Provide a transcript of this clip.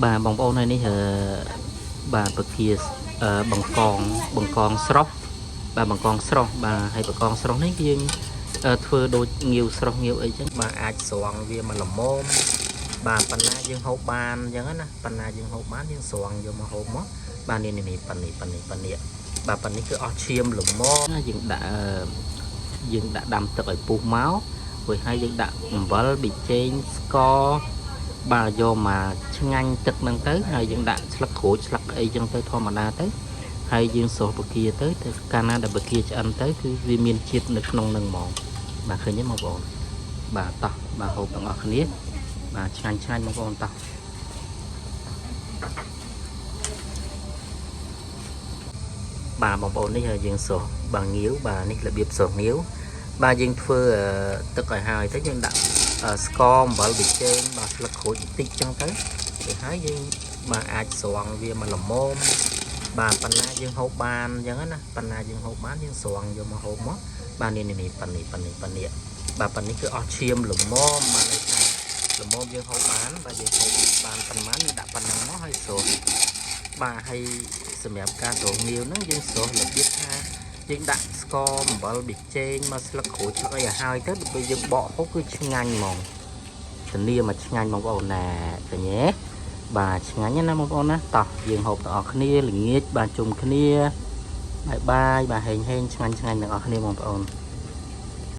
បាទបងប្អូនហើយនេះអឺបាទពគាអឺបង្កងបង្កងស្រស់បាទបង្កងស្រស់បាទហើយបង្កងស្រស់នេះយើងអឺធ្វើដូចងាវស្រស់ងាវអីចឹងបាទអាចស្រង់វាមកល្មមបាទប៉ុណ្ណាយើងហូបបានអញ្ចឹងណាប៉ុណ្ណាយើងហូបបានយើងស្រង់យកមកហូបមកបាទនេះនេះប៉ុណ្នេះប៉ុណ្នេះប៉ុណ្នេះបាទប៉ុណ្នេះគឺអស់ឈាមល្មមយើងដាក់អឺយើងដាក់ដាំទឹកឲ្យពុះមករួចហើយយើងដាក់អំបិលប៊ីចេងស្ករ បាទយកមកឆ្ងាញ់ទឹកហ្នឹងទៅហើយយើងដាក់ស្លឹកក្រូចស្លឹកអីចឹងទៅធម្មតាទៅហើយយើងស្រុះបកាទៅទៅកាលណាដែលបកាឆ្អិនទៅគឺវាមានជាតិនៅក្នុងហ្នឹងហ្មងបាទឃើញទេបងប្អូនបាទតោះបាទហូបទាំងអស់គ្នាបាទឆ្ងាញ់ឆ្ងាញ់បងប្អូនតោះបាទបងប្អូននេះយើងស្រុះបាទងាវបាទនេះរបៀបស្រុះងាវបាទយើងធ្វើទឹកឲ្យហើយទៅយើងដាក់ស្ករអំបិលប៊ីចេងបាទស្លឹកក្រូចបន្តិចចឹងទៅទៅហើយយើងបាទអាចស្រង់វាមកល្មមបាទប៉ុណ្ណាយើងហូបបានអញ្ចឹងណាប៉ុណ្ណាយើងហូបបានយើងស្រង់យកមកហូបមកបាទនេះនេះប៉ុណ្នេះប៉ុណ្នេះប៉ុណ្នេះបាទប៉ុណ្នេះគឺអស់ឈាមល្មមបាទន័យថាល្មមយើងហូបបានបាទយើងហូបបានប៉ុន្មានយើងដាក់ប៉ុណ្ណឹងមកហើយស្រស់បាទហើយសម្រាប់ការស្រង់ងាវហ្នឹងយើងស្រស់របៀបថាយើងដាក់ស្ករអំបិលប៊ីចេងមកស្លឹកក្រូចស្លឹកអីឲ្យហើយទៅដល់ពេលយើងបកហូបគឺឆ្ងាញ់ហ្មងធានាមកឆ្ងាញ់បងប្អូនណាឃើញទេបាទឆ្ងាញ់ណាស់បងប្អូនណាតោះយើងហូបទាំងអស់គ្នាល្ងាចបាទជុំគ្នាបាយបាយបាទហេងហេងឆ្ងាញ់ឆ្ងាញ់ទាំងអស់គ្នាបងប្អូន។